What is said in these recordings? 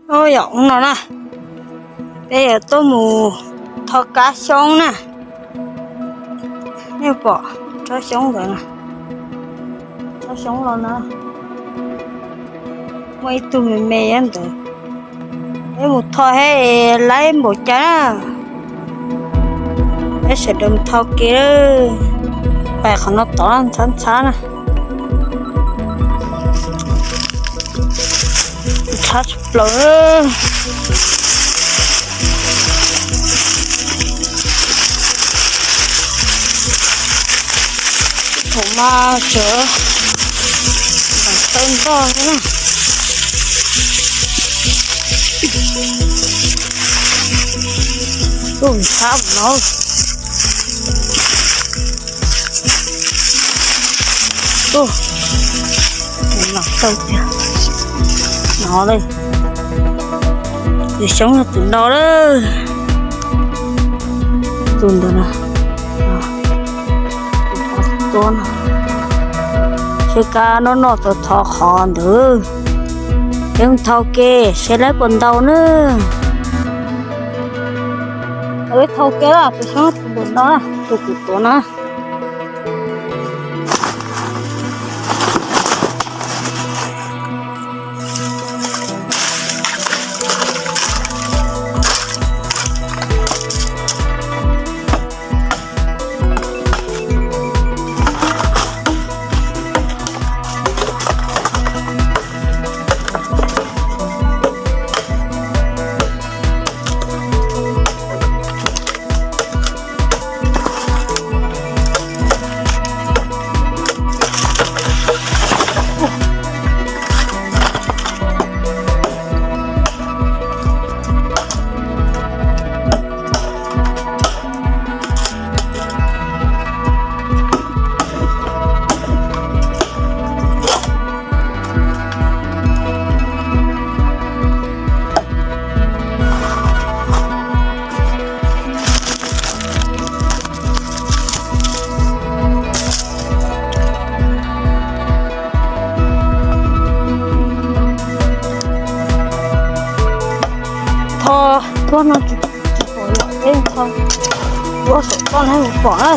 Ub, yog ub no na, peb yuav tuaj mus tho kab xyoob na. Nej pom tsob xyoob ntawd na, tsob xyoob los na, muaj ib tug me me ntawd. Peb mus tho thiab laib npaum cas na. Peb sawv daws mus tho kev. Pais qhov no tod ntxhab ntxhab na. Ntxhab tshaj plaws. Thaum mas tseem tawg ntoj xwb na. Tus ntxhab no, tus no tawg tiag no li. Tus xyoob yog tus no lawm. Tus ntawd no, tus no, seb kab noj noj tau thov qhov ntawd. Peb mus thau kev seb laib puas ntau na. Peb thau kev lawm, tus xyoob tus ntawm no, tus kuv tuav no. Tho tuaj no tsis pom yom, peb tho ua saum toj no pom na.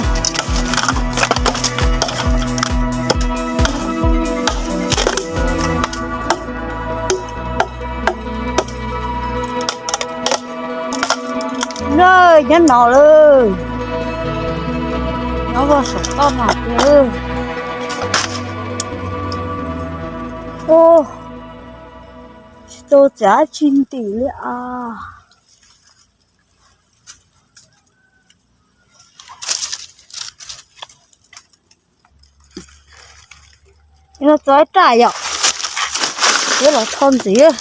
Nyob no lawm, nyob ua saum toj no tiag. Ub, tsis tau txav tsis ntim li as. No txog ib raj yom, peb los tho ntxiv.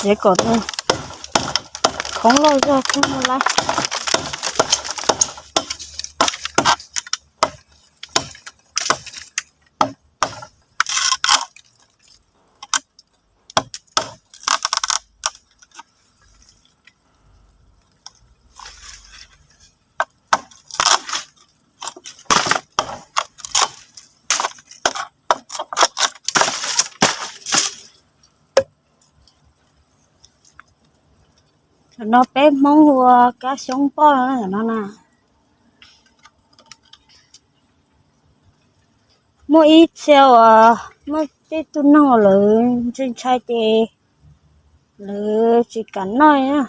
Tsev kom khoob loj zog thiaj muaj laib. Thaum no peb Hmoob ua kab xyoob poj no na. Muaj ib txhia uas muaj tej tug neeg uas lawv ntshai ntshai ces lawv tsis kam noj na,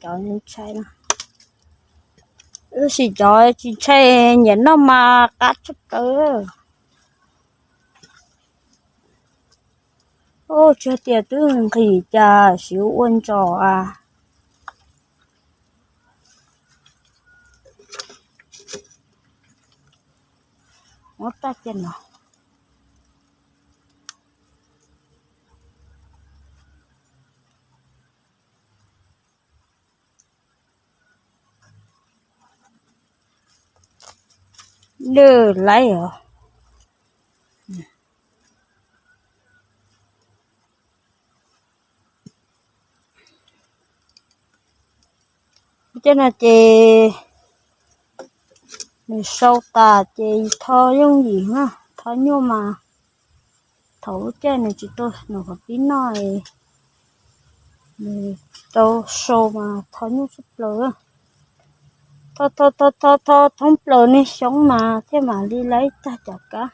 cov ntshai no. Tab sis cov tsis ntshai nyiam noj mas qab tshaj plaws. Ub, tsis hais tias twb nqhis cas siv ua ntsos a. Muab raj cia no. Nws laib os. Tej no ces nws sau tas ces tho yooj yim na, tho nyuaj mas thaum lub caij nws tsis tau nws qhov pib noj, nws tsis tau sau mas tho nyuaj tshaj plaws. Tho tho tho tho tho thoob plaws niag xyoob mas thiaj mam li laiv tag cov kab.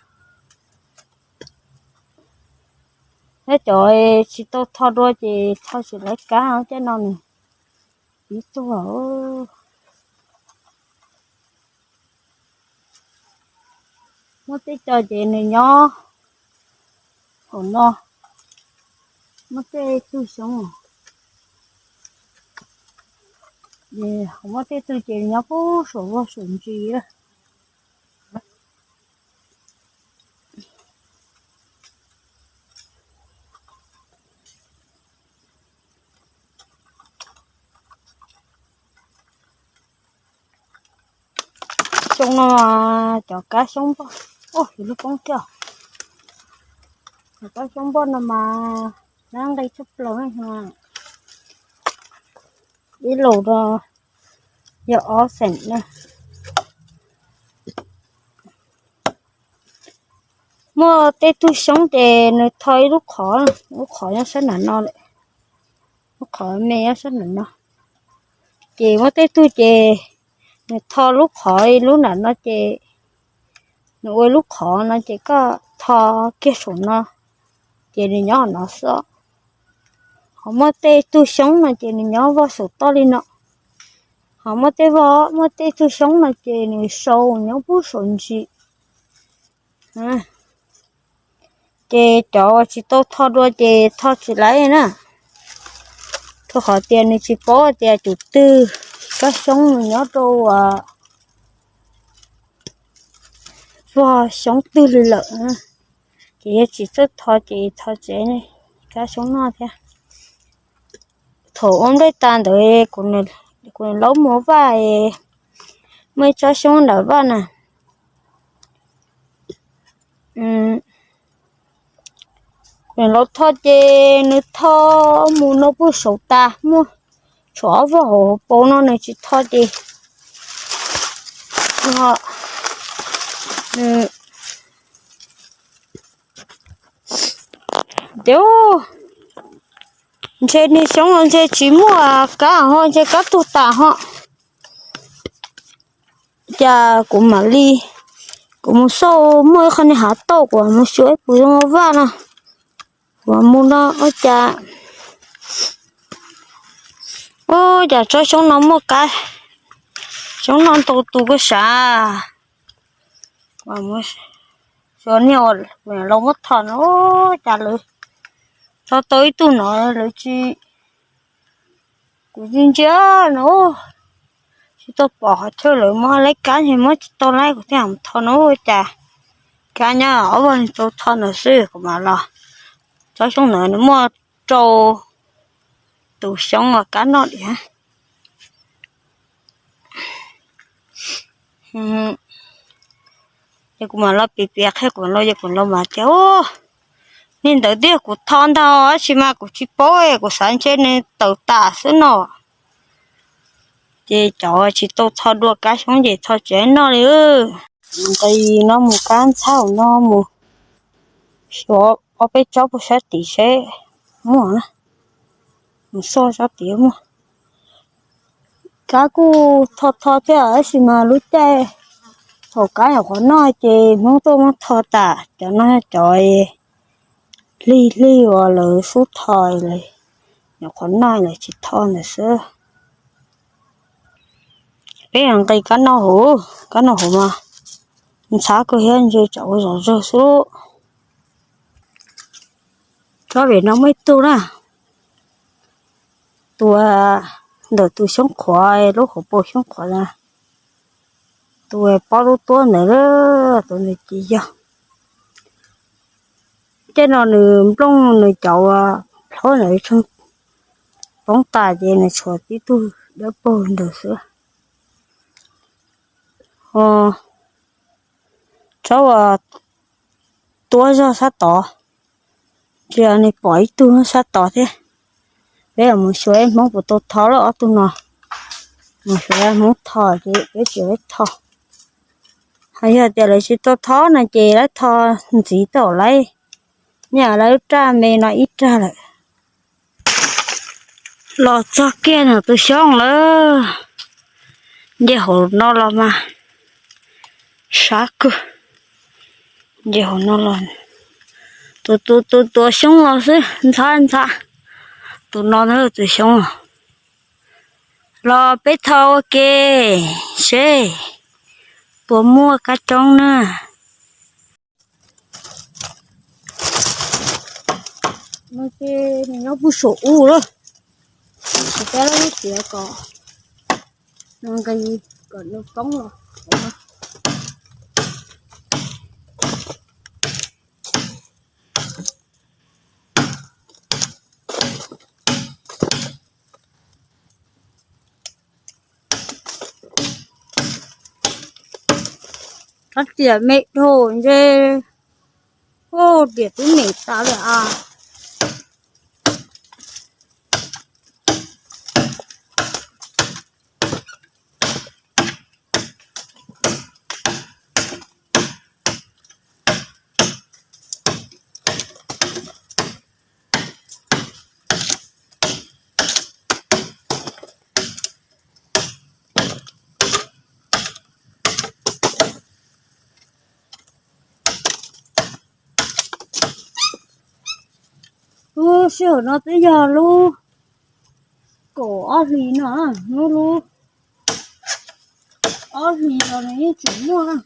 Nyob cov tsis tau tho dua ces tho tsis laiv kab, tej no nws pib tuag. Muab tej co ces nws nyob hauv no, muab tej tug xyoob, muab tej tug ces nyob puag saum vog saum ntsis. Xyoo no cov kab xyoob npoj, ub, yuav lub poob thiab. Cov kab xyoob npoj no mas dab nqi tshaj plaws, ib lus no yog ob xees na. Muaj tej tug xyoob ces nws tho ib lub qhov, lub qhov nyob sab nram no lawm, lub qhov me nyob sab nram no. Ces muaj tej tug ces nws tho lub qhov lub nram no ces nws ua lub qhov no ces koj tho kiag saum no ces nws nyob no xwb. Ho muaj tej tug xyoob no ces nws nyob vog saum toj li no. Ho muaj tej vog, muaj tej tug xyoob no ces nws sau nyob puag saum ntsis. Ces cov uas tsis tau tho dua ces tho tsis laiv na, rau qhov tias nws tsis paub tias tus twg kab xyoob nws nyob rau uas vog xyoob twg li lawm. Ces yog tsis txawj tho ces tho tsev kab xyoob noj thiab. Thaum ua nplej tas ntawd kuv niam laub mus vaj, muaj ib tsob xyoob ntawm vaj na. Kuv niam laub tho ces nws tho mus no puag saum tas, muaj tshuav ob vog hauv paus no nws tsis tho ces nws, tias, ntshe niag xyoob no ntshe tsis muaj kab ho ntshe kab tuag tas ho. Cas kuv mam li, kuv mus xauj muaj ib qho niag hav tauj, kuv mus xyuas ib puas zoo vaj no, kuv mus no ua cas, ua cas tsob xyoob no muaj kab, xyoob no ntau tus koj sav. Xyuas niag uas kuv niam laub muab tho no, ua cas lawv tho tau ib tug no lawv tsis, kuv ntsia ntsia no tsis tau pom qhov chaw lawv muab laib kab, ntshe muab tsis tau laib kuv thiaj mus tho no ua cas. Kab nyob ob vog tau tho ntawd xwb kuv mam los. Tsob xyoob ntawd nws muaj rau tus xyoob uas kab noj diam. Ces kuv mam los piav piav qhia kuv niam laub, ces kuv niam laub mas tias, niag ntawd twb yog kuv tho ntag, tab sis mas kuv tsis paub, kuv xav ntshe nws tawm tas xwb no. Ces cov tsis tau tho dua kab xyoob ces tho tsis noj li. Nqis no mus kab ntxhab no mus xyuas ob peb tsob puag sab tid seb muaj na, mus xauj sab tid muaj. Kab kuj tho tho thiab tab sis mas lub caij thaum kab nyuam qhuav noj ces Hmoob tuaj muab tho tas, cov no cov hlig hlig uas lawv xub tho, nyuam qhuav noj lawv tsis tho ntawd xwb. Peb nqis kab no hauv, kab no hauv mas ntxhab kawg thiab, ntshe tsam ua zom zaws xwb. Tsob vim no muaj ib tug na, tus ntawm tus xyoob qhuav lub hauv paus xyoob qhuav na, tus pob lub tuab ntawd, tus ntawd ces yog. Tej no nws nplooj nws cov uas plhaub ntawd poob tas ces nws tshuav tib tug dawb paug ntawd xwb. Ho tsob uas tuab zog sab tod, ntsia nws pom ib tug sab tod thiab. Peb mus xyuas ib Hmoob puas tau tho lawm ob tug no. Mus xyuas Hmoob tho ces peb tsis laib tho. Ho yog tias lawv tsis tau tho no ces laib tho ntxiv tau lawm. Nyaj lawv lub raj me no ib rag lawm. Los txog kiag ntawm tus xyoob lawm. Nce hauv no los mas sab kawg. Nce hauv no los, tus tus tus tuav xyoob los xwb ntxhab ntxhab. Tus no na tus xyoob. Los peb tho ua ke seb puas muaj kab coob na. No ces nws nyob puag saum ub lawm. Ces peb lub tiav kom nws nqis kom nws poob los. Rab riam me dhau ntshe, riam twb me tas lawm as. Lub sij hawm no twb yog lub kaum ob hlis no, lub lub ob hlis los nws yeej tseem muaj.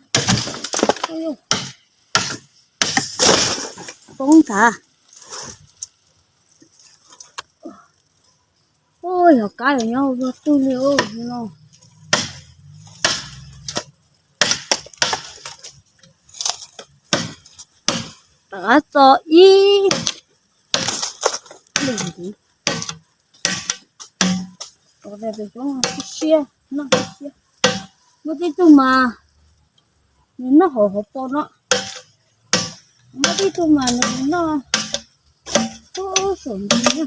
Poob nthav. Ua yog kab yuav nyob ua twg li no. Tawm txo ib leeg ntxiv. Siab siab, noj siab siab. Muaj tej tug mas nws noj hauv hauv paus no, muaj tej tug mas nws noj saum ntsis na.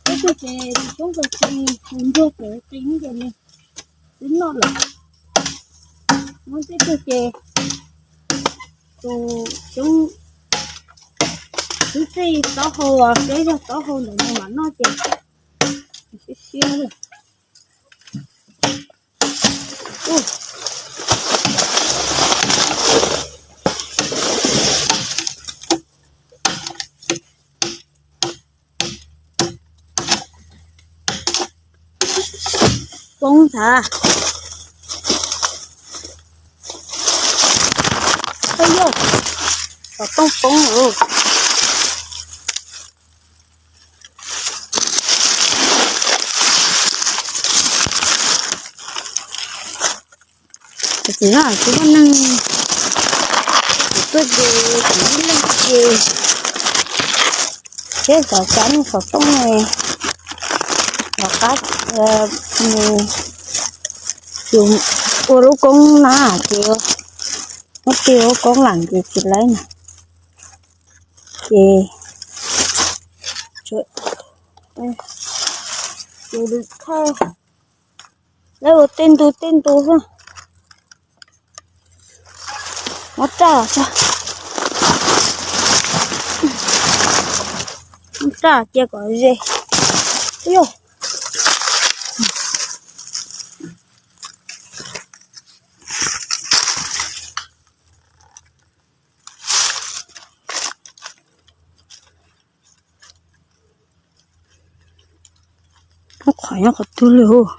Tej tug ces tus xyoob tsis ntsuag pem qi ces nws twb noj lawm. Muaj tej tug ces tus xyoob twb txij taub hau, peb zag taub hau ntawm no mam noj ces siab siab li. Poob nthav. Yog xov tooj poob lawm. Tam sim no kuv muaj neeg, kuv tuaj ces kuv ib leeg ces thiab xov xov tooj ne, los qab mus ua lub koob na ces muab tej lub koob lam ces tsis laib na ces ces lawv ua tej ntu tej ntu xwb. Muab raj, muab raj cia kom ze. Yog lub qhov nyob qhov twg li os?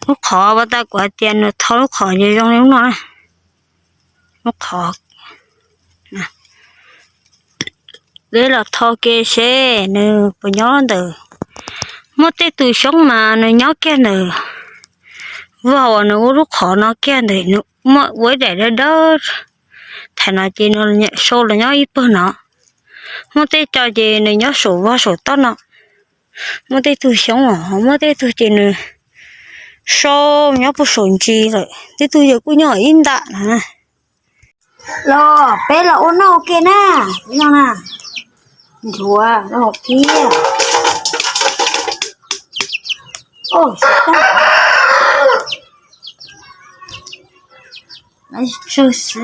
Lub qhov pas tas kuv hais tias nws tho lub qhov zoo li lub no na. Lub qhov, peb los tho ke seb nws puas nyob ntawd. Muaj tej tus xyoob mas nws nyob kiag ntawd, vag uas nws ua lub qhov no kiag ntawd, nws muaj ua ib daim dawb dawb. Thaum no ces nws sau los nyob ib pawg no. Muaj tej co ces nws nyob saum vag saum toj no. Muaj tej tug xyoob os, muaj tej tug ces nws sau nyob puag saum ntsis lawm, tej tug yog kuj nyob ib ntam no. Los peb los ua noj ua ke na, no na. Ntxuav no thiab. Oj, tsawg xwb.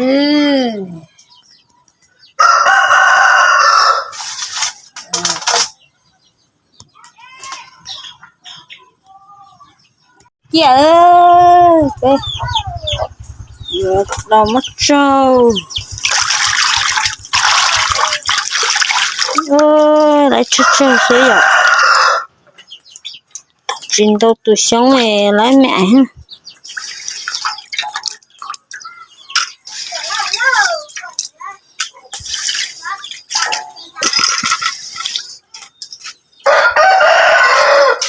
Ciaj, peb yuav los muab tsau. Lawv tsau tsau xwb yom. Tsis ntau tus xyoob lawv me aiv.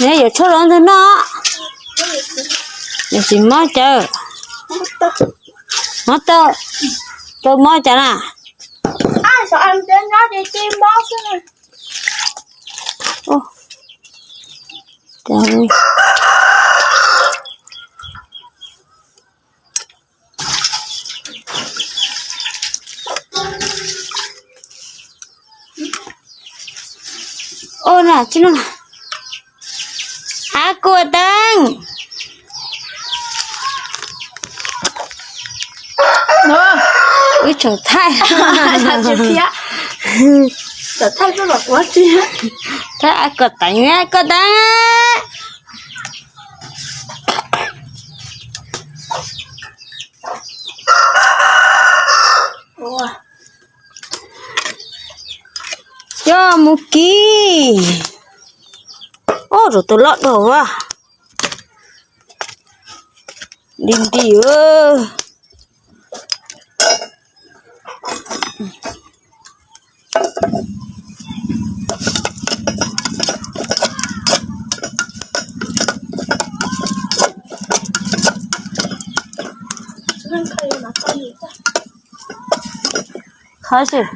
Neb yuav tshuaj los ntag no. Nws tsis mob cawv. Mob tau, tau mob cas na. Ua na tsis no. Av kuam teeb. Wb tseem thaij. Thaij av kuam teeb, av kuam teeb. Coj mus kis. Oj, rau tus loj dhau a. Nti nti. Qhov xwb.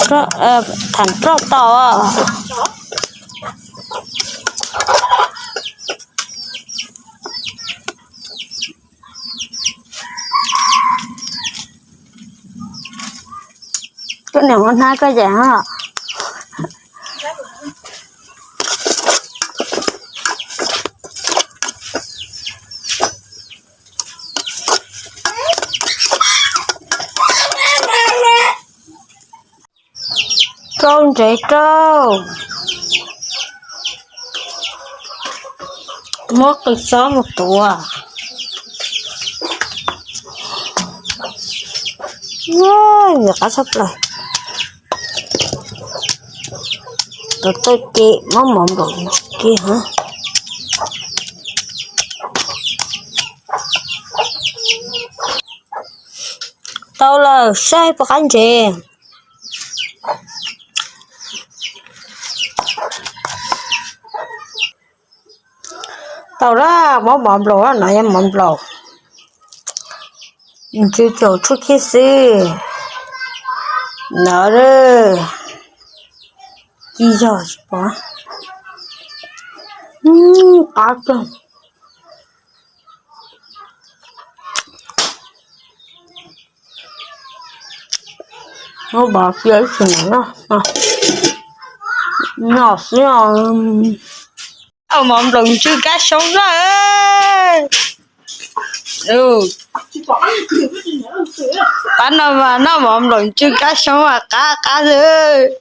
Cas tham roj tau. Koj niam muab hnab koj ces. Rau ntsev rau. Muab qws xob mus tuav. Yog qab tshaj plaws. Tus tauj ces muab mov nplaum kiag. Tau lawm, saib puas qab ntsev. Tau lawm, muab mov nplaum no, yog mov nplaum. Ntsw caum tshuaj khib xwb. No, tsis yog tsis pom. Qab kawg. Muab bov kiag ib tsis noj, noj xwb. Mov nplaum ntsw kab xyoob na. Pab no mas noj mov nplaum ntsw kab xyoob mas qab qab xwb.